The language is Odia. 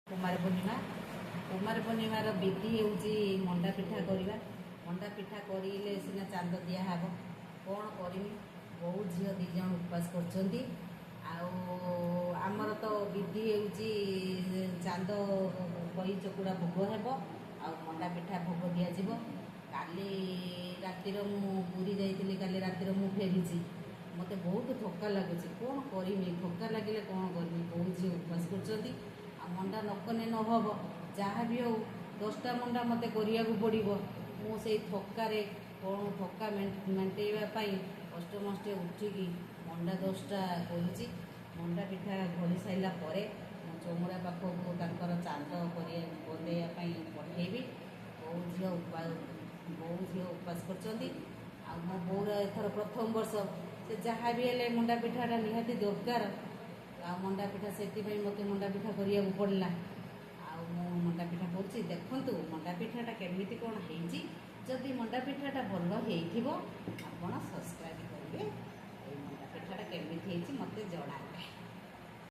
କୁମାର ପୂର୍ଣ୍ଣିମା। କୁମାର ପୂର୍ଣ୍ଣିମାର ବିଧି ହେଉଛି ମଣ୍ଡା ପିଠା କରିବା। ମଣ୍ଡା ପିଠା କରିଲେ ସିନା ଚାନ୍ଦ ଦିଆହେବ। କ'ଣ କରିମି, ବୋହୂ ଝିଅ 2 ଜଣ ଉପବାସ କରୁଛନ୍ତି। ଆଉ ଆମର ତ ବିଧି ହେଉଛି ଚାନ୍ଦ ଖଇ ଚକୁଡ଼ା ଭୋଗ ହେବ ଆଉ ମଣ୍ଡା ପିଠା ଭୋଗ ଦିଆଯିବ। କାଲି ରାତିର ମୁଁ ପୁରୀ ଯାଇଥିଲି, କାଲି ରାତିର ମୁଁ ଫେରିଛି। ମୋତେ ବହୁତ ଥକା ଲାଗୁଛି। କ'ଣ କରିମି? ଥକା ଲାଗିଲେ କ'ଣ କରିମି? ବୋହୂ ଝିଅ ଉପବାସ କରୁଛନ୍ତି ଆଉ ମଣ୍ଡା ନ କଲେ ନ ହେବ। ଯାହା ବି ହେଉ 10ଟା ମଣ୍ଡା ମୋତେ କରିବାକୁ ପଡ଼ିବ। ମୁଁ ସେଇ ଥକାରେ କ'ଣ ଥକା ମେଣ୍ଟେଇବା ପାଇଁ କଷ୍ଟମଷ୍ଟେ ଉଠିକି ମଣ୍ଡା 10ଟା କରୁଛି। ମଣ୍ଡା ପିଠା ଘୋଳି ସାରିଲା ପରେ ମୁଁ ଚଉଁରା ପାଖକୁ ତାଙ୍କର ଚାନ୍ଦ କରିବା ବନ୍ଦେଇବା ପାଇଁ ପଠେଇବି। ବୋହୂ ଝିଅ ଉପାସ କରୁଛନ୍ତି। ଆଉ ମୋ ବୋଉର ଏଥର ପ୍ରଥମ ବର୍ଷ, ସେ ଯାହା ବି ହେଲେ ମଣ୍ଡା ପିଠାଟା ନିହାତି ଦରକାର। ଆଉ ମଣ୍ଡା ପିଠା ସେଥିପାଇଁ ମୋତେ ମଣ୍ଡା ପିଠା କରିବାକୁ ପଡ଼ିଲା। ଆଉ ମୁଁ ମଣ୍ଡା ପିଠା କରୁଛି। ଦେଖନ୍ତୁ ମଣ୍ଡା ପିଠାଟା କେମିତି କ'ଣ ହେଇଛି। ଯଦି ମଣ୍ଡା ପିଠାଟା ଭଲ ହେଇଥିବ, ଆପଣ ସବସ୍କ୍ରାଇବ୍ କରିବେ। ଏଇ ମଣ୍ଡା ପିଠାଟା କେମିତି ହେଇଛି ମୋତେ ଜଣାଇବେ।